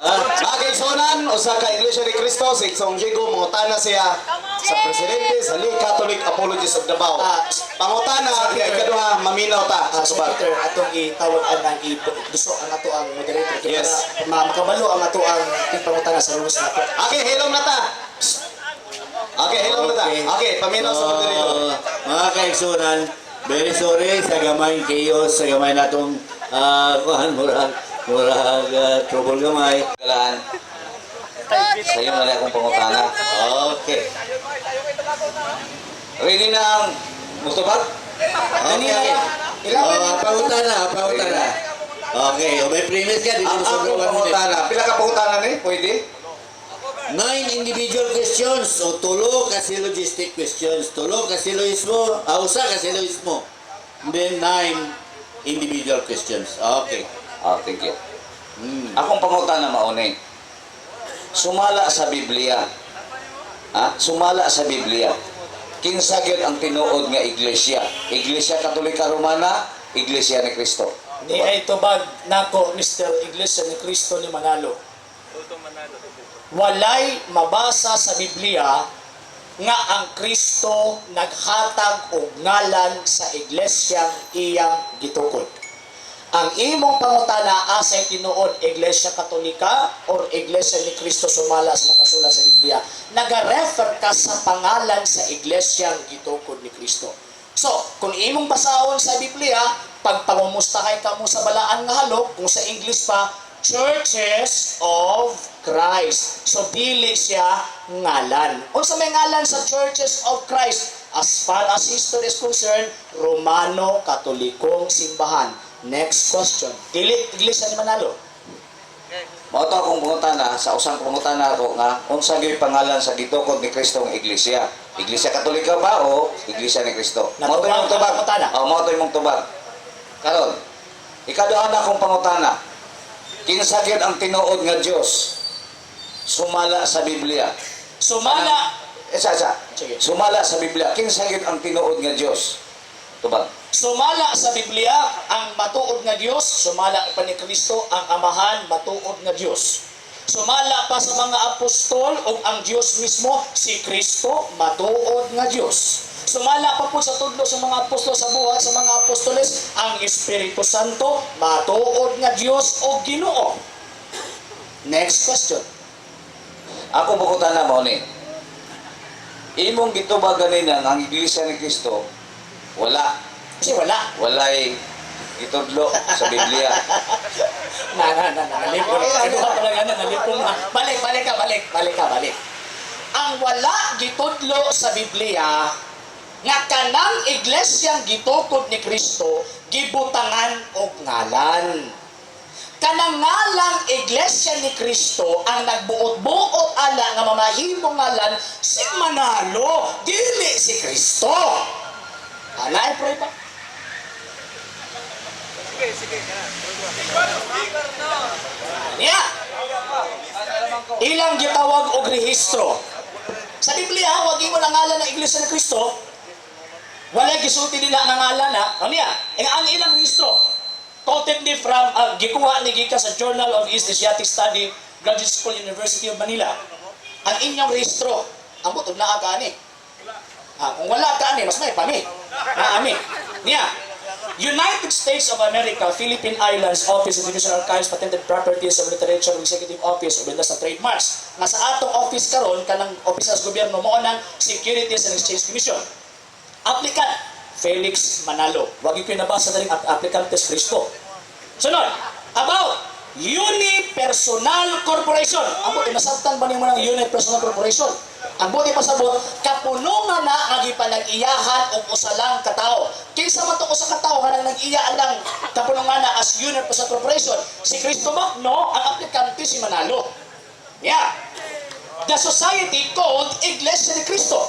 Mga kaigsuonan, usa ka Iglesia ni Cristo, si Igsoong Diego, mangutana siya sa presidente sa Lay Catholic Apologists of Davao. Pangutana, kay ikaduha, maminaw ta sa Sir tubag. Peter, atong itawag ang i-duso ang ato ang moderator. Kaya Yes. para makabalo ang ato ang pangutana sa rules nato. Okay, hilom na ta. Okay, hilom na ta. Okay, paminaw sa moderator. Mga kaigsuonan, very sorry sa gamay chaos, sa gamay natong kuhan, murag trouble gamay. Galaan. Sa iyo na akong pangutana. Okay. Ready na ang mutubag? Okay. Oh, pangutana, pangutana. Okay, o may premise ka, dito Ang mo sobra akong 1 minute. pangutana. Pila ka pangutana ni? Pwede? Nine individual questions o tulo ka syllogistic questions. Tulo ka syllogismo, usa ka syllogismo. Then nine individual questions. Okay. Ah, thank you. Akong pangutana mauni. Sumala sa Biblia. Ha? Sumala sa Biblia. Kinsa gyud ang tinuod nga iglesia? Iglesia Katolika Romana, Iglesia ni Cristo. Ni ay tubag nako, Mr. Iglesia ni Cristo ni Manalo. Walay mabasa sa Biblia nga ang Kristo naghatag og ngalan sa iglesyang iyang gitukod. Ang imong pangutana, asay tinuod, Iglesia Katolika or Iglesia ni Cristo sumala sa nakasulat sa Biblia? Naga-refer ka sa pangalan sa iglesyang gitukod ni Kristo. So, kung imong basahon sa Biblia, pagpangumustahay ka mo sa balaan nga halok, kung sa English pa, Churches of Christ. So, dili siya ngalan. Unsa may ngalan sa Churches of Christ? As far as history is concerned, Romano Katolikong simbahan. Next question. Dili Iglesia ni Manalo. Mao to akong pangutana sa usang pangutana ako nga unsa gyud pangalan sa gitukod ni Kristo nga iglesia? Iglesia Katolika ba o Iglesia ni Kristo? Mao to imong Natubag ang tubag. pangutana. Oh, mao to imong tubag. Karon, ikaduha na akong pangutana. Kinsa gyud ang tinuod nga Dios? Sumala sa Biblia. Sumala Isa isa. Sige. Sumala sa Biblia. Kinsa gyud ang tinuod nga Dios? Tubag. Sumala sa Biblia ang matuod nga Dios, sumala pa ni Kristo ang Amahan, matuod nga Dios. Sumala pa sa mga apostol ug ang Dios mismo, si Kristo, matuod nga Dios. Sumala pa po sa tudlo sa mga apostol, sa buhat sa mga apostoles, ang Espiritu Santo, matuod nga Dios o Ginoo. Next question. Ako pangutana mao ni. Imong gitubag ganina nga ang Iglesia ni Kristo wala Kasi wala. walay gitudlo sa Biblia. Na, na, na, na, nalipong. Kaduha pa lang, ano, nalipong na. Balik, balik ka, balik, balik ka, balik. Ang wala gitudlo sa Biblia, nga kanang iglesyang gitukod ni Kristo, gibutangan og ngalan. Kanang ngalang Iglesia ni Kristo ang nagbuot-buot ala nga mamahimong ngalan si Manalo, dili si Kristo. Alay, prueba. Niya. Ilang gitawag og rehistro. Sa Biblia, wag mo ang ngalan ng Iglesia ni Kristo. Wala gisulti nila ang ngalan na. Ano niya? Ang ilang rehistro. Quoted ni from, gikuha ni gikan sa Journal of East Asiatic Study, Graduate School, University of Manila. Ang inyong rehistro, ambot og naa ka ani. Kung wala ka ani, mas may pami. Naami. Niya, United States of America, Philippine Islands, Office of Division Archives, Patented Properties of Literature, Executive Office of National Trademarks. Nga sa atong office karon, kanang office sa gobyerno mao nang Securities and Exchange Commission. Applicant, Felix Manalo. Wag yung nabasa na rin applicantes Cristo. Sunod, about Unipersonal Corporation. Ang buti, nasabtan ba nimo ng Unipersonal Corporation? Ang buti pasabot, kapunungan na ang gipanag-iyahan og usa lang ka tawo. Kinsa man to usa ka tawo nga nang nag-iya ang kapunungan na as Unipersonal Corporation? Si Kristo ba? No, ang aplikante si Manalo. Yeah. The society called Iglesia ni Cristo.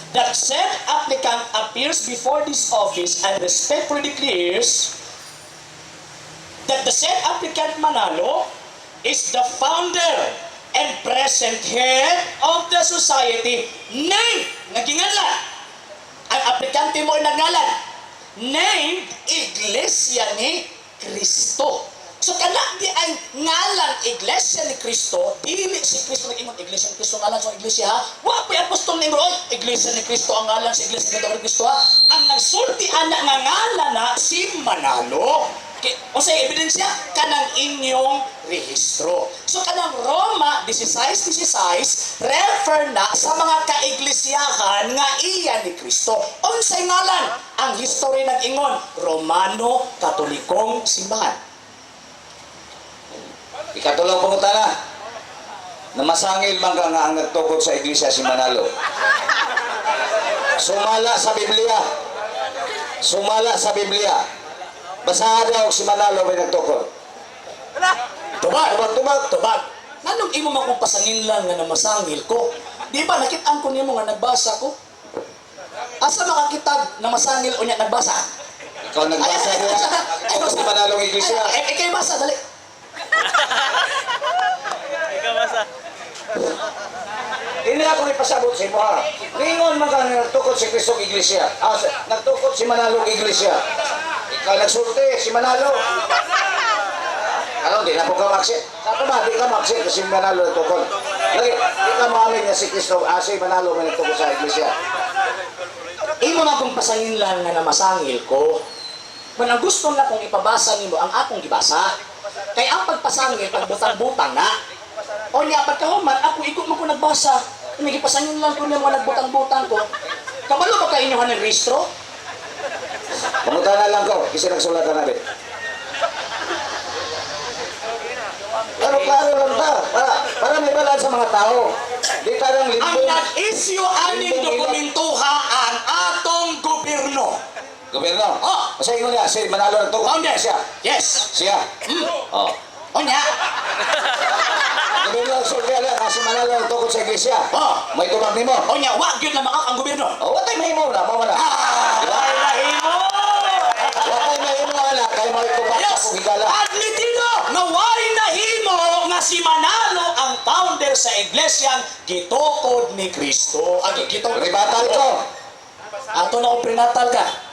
That said applicant appears before this office and respectfully declares that the said applicant Manalo is the founder and present head of the society named, nagingalan. Ang aplikante mo ay nagngalan. Named Iglesia ni Cristo. So, So kana di ay ngalan Iglesia ni Cristo, dili si Cristo nag-ingon Iglesia ni Cristo ngalan sa iglesia ha. Wa pa'y apostol ni oy, Iglesia ni Cristo ang ngalan sa Iglesia ni Cristo ha. Ang nagsulti ana nga ngalan na si Manalo. Kay unsay ebidensya kanang inyong rehistro. So kanang Roma 16:16 refer na sa mga kaiglesiyahan nga iya ni Kristo. Unsay ngalan? Ang history nag-ingon Romano Katolikong Simbahan. Ikatulong pangutana. Namasangil man ka nga ang nagtukod sa iglesia si Manalo. Sumala sa Biblia. Sumala sa Biblia. Basahan daw si Manalo may nagtukod. Tubag, Tubag, tubag. tubag. Nganong imo man kong pasangin lang nga namasangil ko? Di ba nakit-an ko nimo nga nagbasa ko? Asa makakitag na masangil unya nagbasa? Ikaw nagbasa Ay, ay, niya. ay, ay, Ikaw si Manalo ang iglesia. Ay, ay, ikaw basa, dali. Ikaw basa. Hindi ako ipasabot sa imo ha. Ningon man ka nga nagtukod si Kristo ang iglesia. Ah, nagtukod si Manalo ang iglesia. Ikaw nagsulti si Manalo. Ano, di na po ka maksit. Sa ba, di ka maksit kasi Manalo nagtukod. Lagi, di ka maamin nga si Kristo, ah, si Manalo may nagtukod sa iglesia. Imo na kong pasangin lang nga namasangil ko. Man ang gusto na kong ipabasa nimo ang akong gibasa. Kay ang pagpasangil pagbutang-butang na. O niya pagkahuman ako igo man ko nagbasa. Kung gipasangin lang ko niya mga nagbutang-butang ko. Kabalo ba kay inyo ng rehistro? Pangutana lang ko, kasi nagsulat na namin. Pero klaro lang ta, para may balaan sa mga tao. Di ta ng Ang limbong. nag-issue aning dokumentuha ang atong gobyerno. Gobyerno. Oh. Sa ingon niya, si Manalo nagtukod. Founder. Siya. Yes. Siya. Oh. O niya. Gobyerno nagsulti ala, kasi Manalo nagtukod sa iglesia. Oh. May tubag nimo. O niya, wa gyud na makak ang gobyerno. Oh, watay mahimo na, mao na. Ah, Diba? ay nahimo. Watay mahimo ana kay may tubag sa Yes! akong higala. Admitido nga way nahimo nga si Manalo ang founder sa iglesyang gitukod ni Kristo. Ang gitukod. Ribatal ko. Ato na og prenatal ka.